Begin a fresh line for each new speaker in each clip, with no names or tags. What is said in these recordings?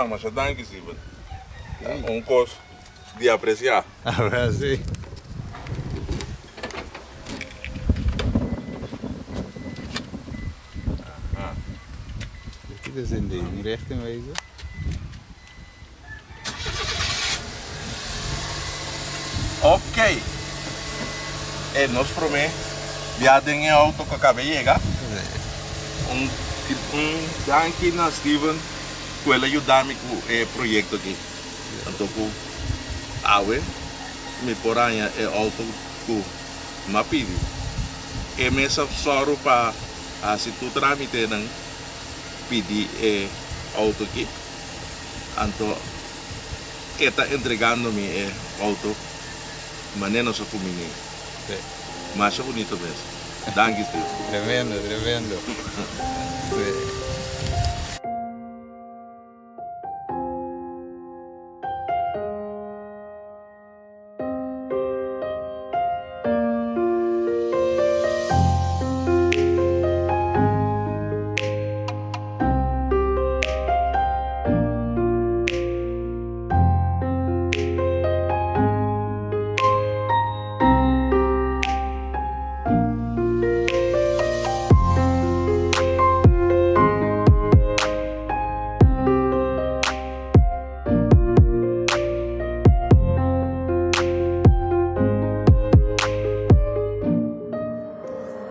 Masha danki Steven. Ta un kos di apresiá.
Awel si. Dit is in de richting wezen.
Ok. E nos prome bia den e auto ku a kaba yega. Un un danki na Steven ku el a yuda mi ku e proyekto aki. Anto ku awe mi por haña e auto ku mi a pidi. E mes a sòru pa hasi tur trámitenan pidi e auto aki. Anto e ta entregando mi e auto mane nos a cuminí. Masha bunito mes. Danki Steve.
Tremendo, tremendo. Sí.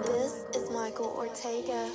This is Michael Ortega.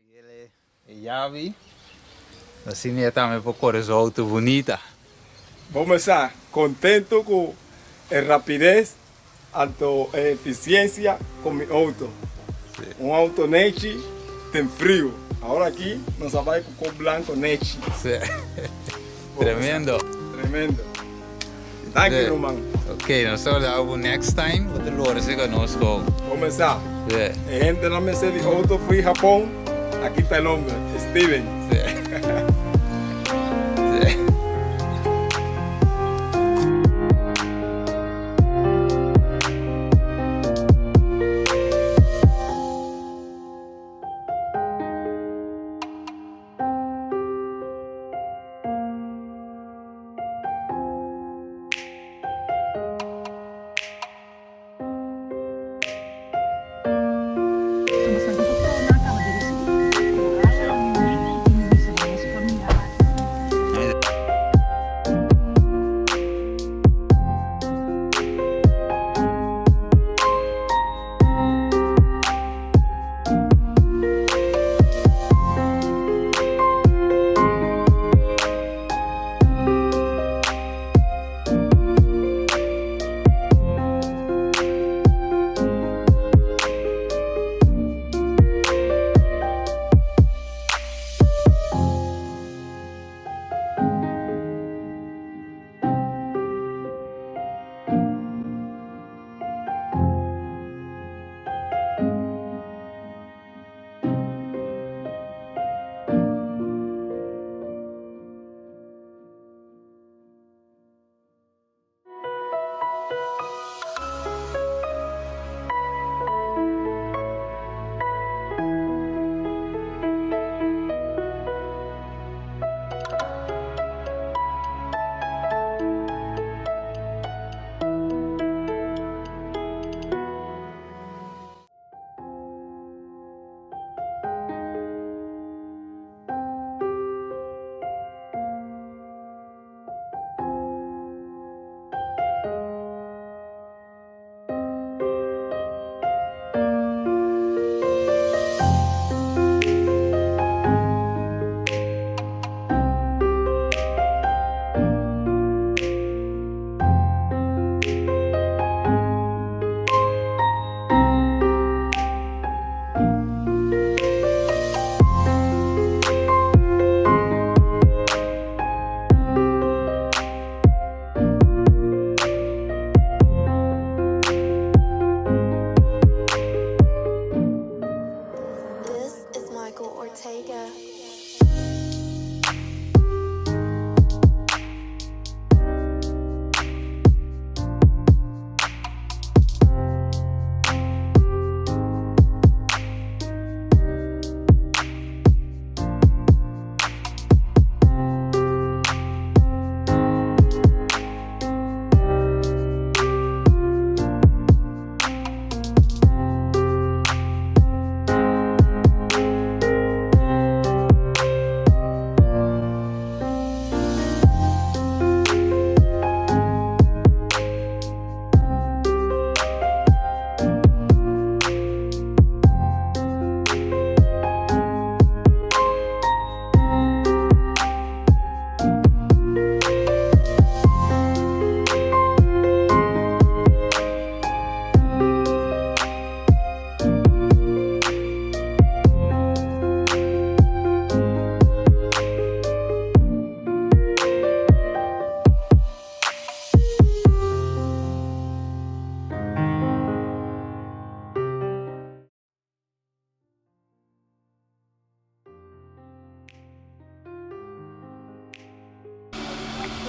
Entregele e yabi, asina e tambe por kore su outo bunita.
Bo mester contento cu e rapidez anto e eficiencia cu mi auto. Un auto nechi den frio. Awor aki nos a bay cu cor blanco nechi.
Tremendo.
Tremendo. Danki ruman.
Ok, nos ta wak bo next time bo ta lora si nos con.
Comenzá. E hendenan mester di auto fui Japon, aki ta el hombre, Steven.
Ortega.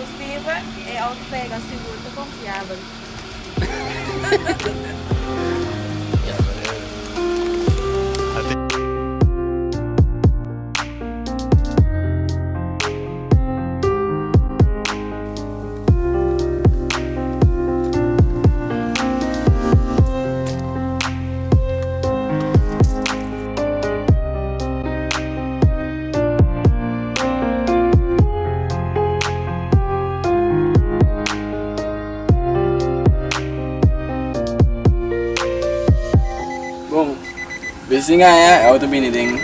Ku Steven e auto ta yega sigur ta konfiabel.
Bon, besi ngaña e auto bini den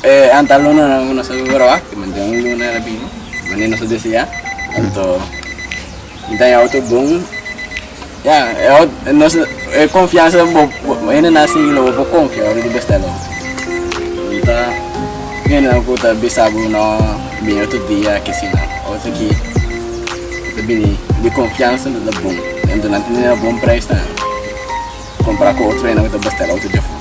e antal lunanan ku nos a grabá, ke men den un luna el a bini, manera nos a deseá. Anto mi ta haña auto bon, ya e auto nos e konfiansa bo bo hende nan sigui lo bo por konfia ora di besta el auto. Mi ta hende ku ta bisa bo no bini otro dia kesina, auto ki ta bini di konfiansa ta bon, anto nan tene bon prijs tambe. Compara cu otro hende cu ta basta el auto dje afo.